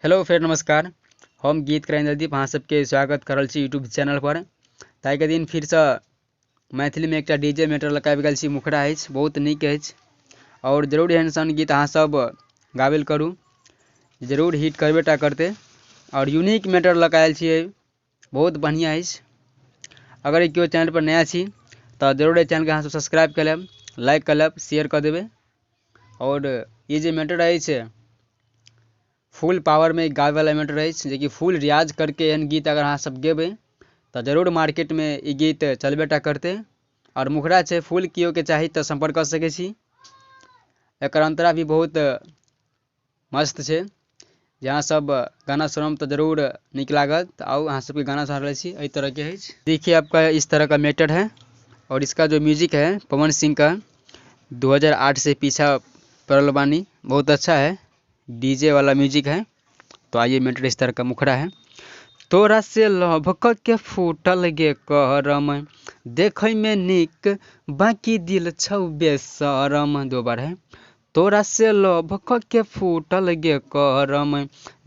Hello फेर नमस्कार। हम गीत इंद्रदीप अहाँ सबके स्वागत कर रहल छी यूट्यूब चैनल पर। ताहिके दिन फिरसँ मैथिलीमे एकटा डीजे मैटर लऽ कऽ आबि गेल छी। मुखड़ा अछि, बहुत नीक अछि आओर जरूर एहन सन गीत अहाँ सब गाबल करू, जरूर हिट करबे टा करतै। आओर यूनिक मैटर लऽ कऽ आयल छियै, बहुत बढ़िआँ अछि। अगर केओ चैनल पर नया छी तऽ जरूर एहि चैनलके अहाँ सब सब्सक्राइब कऽ लेब, लाइक कऽ लेब, शेयर कऽ देबै। आओर ई जे मैटर अछि फुल पावरमे गाबैवला मैटर अछि, जेकि फुल रियाज करके एहन गीत अगर अहाँ सब गेबै तऽ जरूर मार्केटमे ई गीत चलबे टा करतै। आओर मुखड़ा छै फुल, केओके चाही तऽ सम्पर्क कऽ सकै छी। एकर अंतरा भी बहुत मस्त छै, जे अहाँ सब गाना सुनब तऽ जरूर नीक लागत। आउ अहाँ सबके गाना सुना रहल छी, एहि तरहके अछि। देखिए आपका इस तरह का मैटर है और इसका जो म्यूजिक है पवन सिंह का 2008 से पीछा पड़ल बानी, बहुत अच्छा है, डीजे वाला म्यूजिक है। तो आइए मैटर इस तरह का मुखड़ा है। तोरा से लव क के फूटल गे करम, देखै में नीक बाकी दिल छौ बेशरम। दो बार है। तोरा से लव क के फूटल गे करम,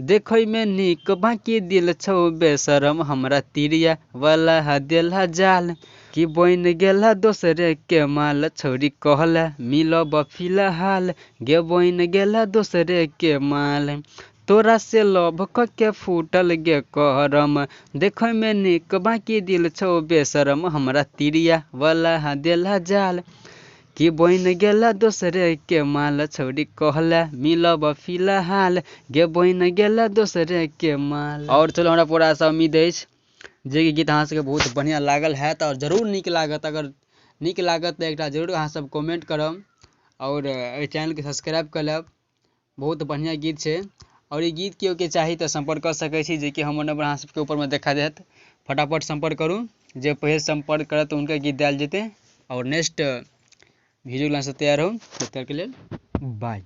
देखै में नीक बाकी दिल छौ बेशरम। हमरा तिरिया वाला देला जाल, कि बनि गेला दोसरे के माल। छौरी कहला मिलब फिलहाल, गे बनि गेला दोसरे के माल। तोरा से लव क के फूटल गे करम, देखै में नीक बाकी दिल छौ बेशरम। हमरा तिरिया वाला देला जाल, कि बनि गेला दोसरे के माल। छौरी कहला मिलब फिलहाल, गे बनि गेला दोसरे के माल। और चलो हमरा पूरा आशा उम्मीद अछि जे कि गीत अहाँ सबके बहुत बढ़िआँ लागल हैत और जरूर नीक लागत। अगर नीक लागत तऽ एकटा जरूर अहाँ सब कमेंट करब और एहि चैनलके सब्सक्राइब कऽ लेब। बहुत बढ़िआँ गीत छै और ई गीत केओ के चाही तऽ सम्पर्क कऽ सकै छी, जेकि हमर नंबर अहाँ सबके ऊपरमे देखा देत। फटाफट सम्पर्क करू, जे पहिले सम्पर्क करत हुनके गीत देल जेतै। और नेक्स्ट वीडियो से तैयार हो, तब तक के लेल बाय।